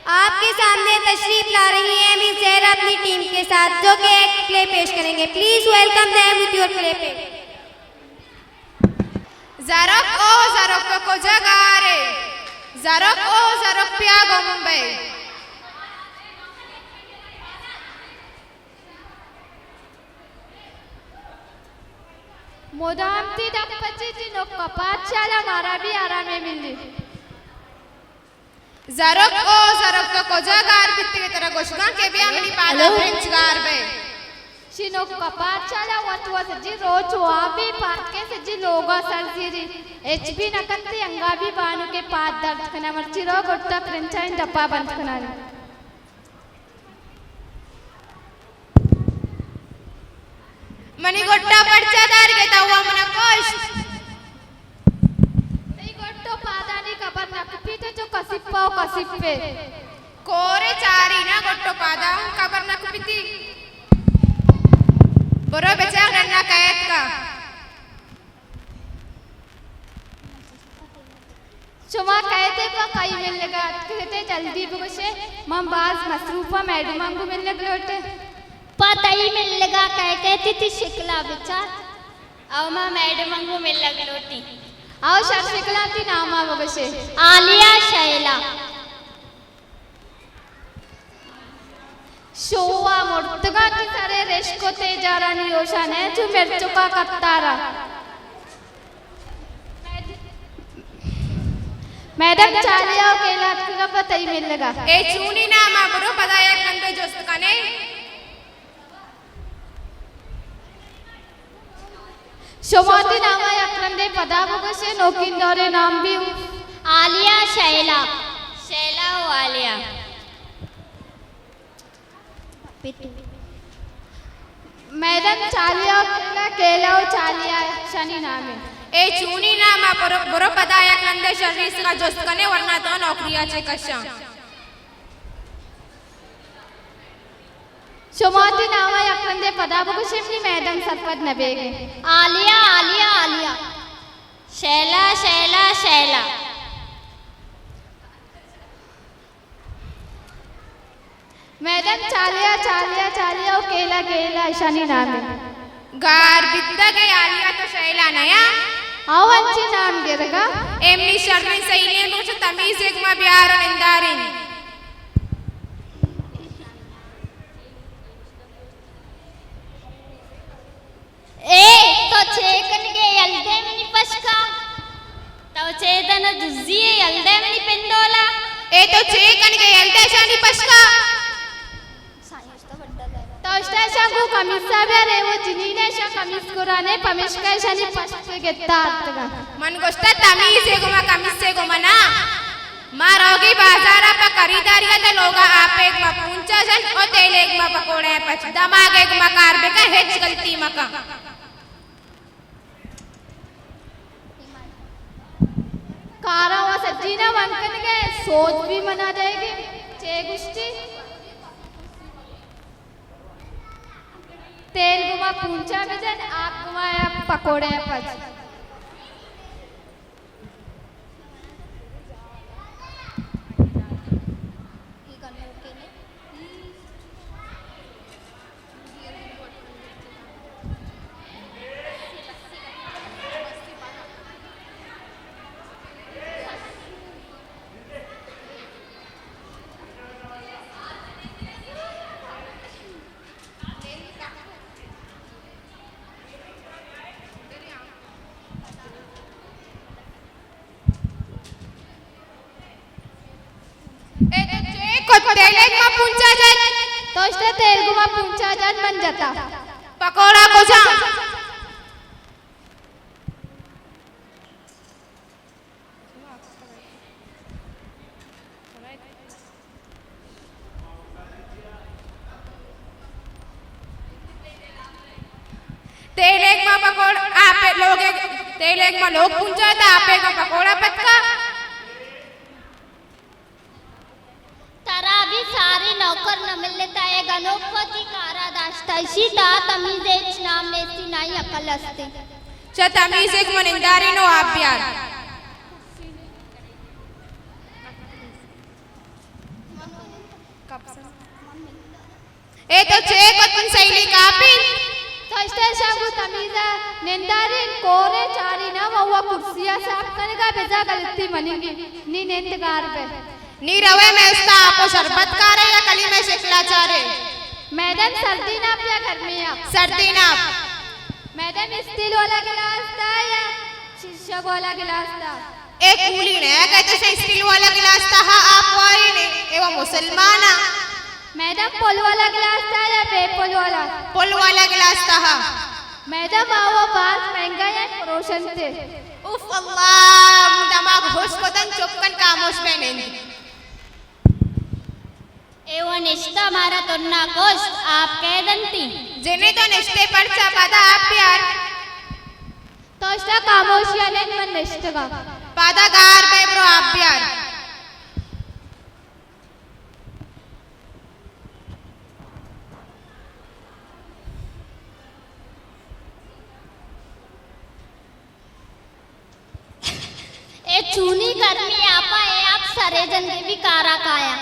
آپ کے سامنے تشریف لا رہی ہیں مس زہرا اپنی ٹیم کے ساتھ، جو کہ ایک پلے پیش کریں گے۔ Please welcome them with your play. زرک او زرک، تو کجا گار ئے؟ زرک او زرک، بیا گوں من بئے۔ مدام تئی دپ پچی، تئی نک ءَ پاد چالا، مارا بھی آرامے ملی۔ زرک او زرک، تو کجا گار بیتگ ئے؟ ترا گوشگاں کہ بیا منی پادا برنچ گار بئے۔ شی نک ءَ پاد چالا، وت وت سجی روچ وابی، پاد کئے سجی لوگ ءَ سر زیری۔ ہچ بھی نہ کنت، انگا بھی بانک ءِ پاد درد کناں۔ مرچی رو گٹ ءَ پرنچانی دپ ءَ بند کناں۔ منی گٹ ءَ پرچا دارگ ئے؟ تو وا من ءَ کشت۔ تئی گٹ ءُ پادانی خبر نہ کپیت، چو کسیپ ءُ کسیپ ئے۔ کورے چاری نا، گٹ ءُ پادانی خبر نہ کپیتی۔ برو بچار، ڈن ءَ کئیت کا۔ شما کئیت ئے پہ کئی ملگ ءَ اتکگ ئے؟ جلدی بگوش ئے، من باز مصروف آں، میڈماں گوں ملگ لوٹ ایں۔ پہ تئی ملگ ءَ کئیت ئے؟ تئی شکل ءَ بچار۔ او ما میڈماں گوں ملگ لوٹ ایں۔ او شر شکلاں، تئی نام ءَ بگوش ئے۔ عالیہ، شیلا۔ شو ءَ مرتگاں، تئی سر ءِ رشک ءُ تیجارانی ہوش ءَ نئے، چو مرچک ءَ کتار ءَ۔ میڈم، چالی ءُ کیلا اتکگ ءَ پہ تئی ملگ ءَ۔ اے چونیں نام ءَ؟ برو پدا یک رندے جست کن ئے۔ شما وتی نام ءَ یک رندے پدا بگوش ئے، نوکیں دور ءِ نام بھی۔ عالیہ، شیلا۔ شیلا ءُ عالیہ۔ میڈم، چالی ءُ کیلا، کیلا ءُ چالی ءَ شانی نام اِنت۔ اے چونیں نام ءَ؟ برو، برو پدا یک رندے شری سرا جست کن ئے، ورنا تو نوکری ءَ چہ کشاں۔ شما وتی نام ءَ یک رندے پدا بگوش ئے، منی میڈم سرپد نہ بیگ ءَ۔ عالیہ، عالیہ، عالیہ۔ شیلا، شیلا، شیلا۔ میڈم، چالی ءَ، چالی ءَ، چالی ءَ ءُ کیلا، کیلا، اشانی نام اِنت۔ گار بیتگ ئے، عالیہ تو شیلا نیا؟ او انچیں نام گرگ ءَ۔ اے منی شریں سہیلیں، بلوچ تمیز ءَ گما بیار ءُ نندارین۔ اے تو چے کنگ ئے؟ یل دے منی پشک ءَ۔ تو چے دن ءُ دزی ئے؟ یل دے منی پندول ءَ۔ اے تو چے کنگ ئے؟ یل دے اشانی پشک ءَ۔ تو اشتہ اشاں گوں کمیس ءَ بیار، اے وَ جنین اِنت، اشاں کمیس گران اِنت، پمیشکا اشانی پشک ءَ گتا آرتگ اَنت۔ من گوشتہ تمیز ءَ گما، کمیس ءَ گما نا۔ ما روگی بازار ءَ پہ خریداری ءَ، تئی لوگ ءَ آپے گما پونچا جن ءُ تیلے گما پکوڑے پچ۔ دماغے گما کار بکن، ہچ غلطی مکن۔ کاراں وَ سجیناں بند کنگ ءَ، سوج بھی منا دئیگ ءَ۔ چے گوشتی؟ تیل گما پونچا بجن، آپ گما پکوڑے پچ۔ اے تو چے کت؟ تیلے گما پونچا جت۔ تو اشتہ تیل گما پونچا جت، من جتا۔ پکوڑا کجا؟ تیلیگ ما پکوڑ، آپے لوگے، تیلیگ ما لوگ پونچا تا، آپے ما پکوڑا پتکا۔ ترا بھی ساری نوکر نہ ملتا، اے گنوک وتی کارا داشتا، اشی تا تمیز ہچ نام نیستی، نہ ہی عقل ہستی۔ چہ تمیز ایک من انداری نو آپ بیار۔ اے تو چے کت من سہیلی کاپی؟ تو اشتہ شاگو تمیزا نندارین کورے چاری نہ، وہ کرسیا صاف کنگا، بزا غلطی منی، نی نند گار بے۔ نی روے مئے استا، آپ و شربت کارے یا کلیم شکلا چارے؟ میڈم، سردین آپ یا گرمین آپ؟ سردین آپ۔ میڈم، اسٹیل والا گلاس دا یا شیشہ والا گلاس دا؟ اے کولی نے، اگہ تو اسٹیل والا گلاس دا ہا آپ واری نے، اے وہ مسلمان آ۔ میڈم، پل والا گلاس دا یا بے پل والا؟ پل والا گلاس دا ہا۔ میڈم، آ وہ باز مہنگا یا پروشن تے۔ اوف اللہ، دماغ ہوش کتن، چپ کن، خاموش بے نند۔ اے وہ نشتہ مارا تنا کشت، آپ کئے دنتی؟ جنی تو نشتے پرچا، پادا آپ بیار۔ تو اشتا خاموشیا نند، من نشتگا۔ پادا گار بے، برو آپ بیار۔ اے چونی گرمی آپا، اے آپ سرے جندے بھی کارا کایا۔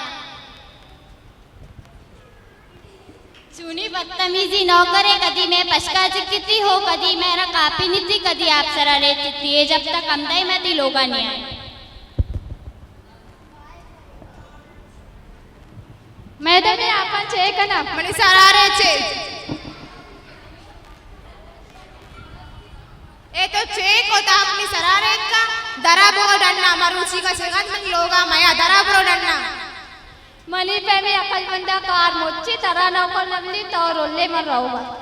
چونی بدتمیزی نوکرے، کدی میں پشکا چکتی ہو، کدی میرا کاپی نیتی، کدی آپ سرا ریچتی۔ اے جب تک ہم دائی میں تی لوگا نہیں آئی۔ میڈم، اے آپاں چے کناں؟ منی سرا ریچے۔ اے تو چے کتا منی سرا ریچ کا؟ درا برو ڈنا، مروچی کا سگند من لوگا میا، درا برو ڈنا۔ منی پیمیں عقل منداں کار مچی، ترا نوکر نہ بلی، تو رولے من روگا۔